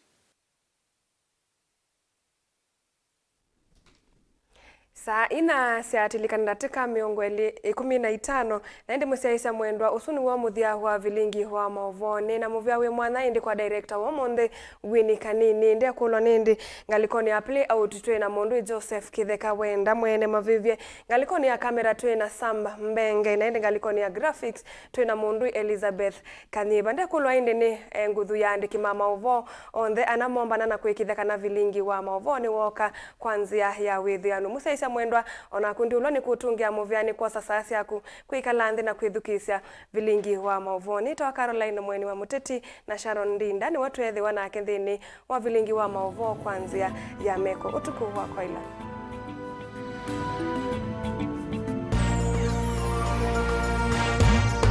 Saa ina syatilikana ndatĩka mĩongo ĩlĩ, ĩkũmi na itano, na ĩndĩ mũsyaĩĩsya mwendwa, ũsu nĩw'o mũthya wa vilingi wa maũvoonĩ, na mũvea wĩ mwanya ĩndĩ kwa director wa ũmũnthĩ, Winnie Kanini. Ĩndĩ ekũlwa nĩ ĩndĩ ngalĩkonĩ ya play out twĩ na mũndũ ĩ Joseph Kĩtheka Wenda mwene mavĩvye, ngalĩkonĩ ya kamera twĩ na Sam Mbenge, na ĩndĩ ngalĩkonĩ ya graphics twĩ na mũndũ ĩ Elizabeth Kanyĩva. Ndekũlwa ĩndĩ nĩ, eh, nguthu ya andĩki ma maũvoo onthe ana mombana na kwĩkĩthya kana vilingi wa maũvoo nĩwooka kwa nzĩa ya wĩthĩanu. Mũsyaĩĩsya mwendwa, o naku ndiũlwa nĩ kũtũngĩa mũvea nĩ kwosa saa syaku kwĩkala nthĩ na kwĩthukĩĩsya vilingi wa maũvoo. Nĩtawa Caroline Mweni wa Mũteti, na Sharon Ndinda nĩwe tweethĩwa nake nthĩnĩ wa vilingi wa maũvoo kwa nzĩa ya meko ũtukũ wa kwaĩla.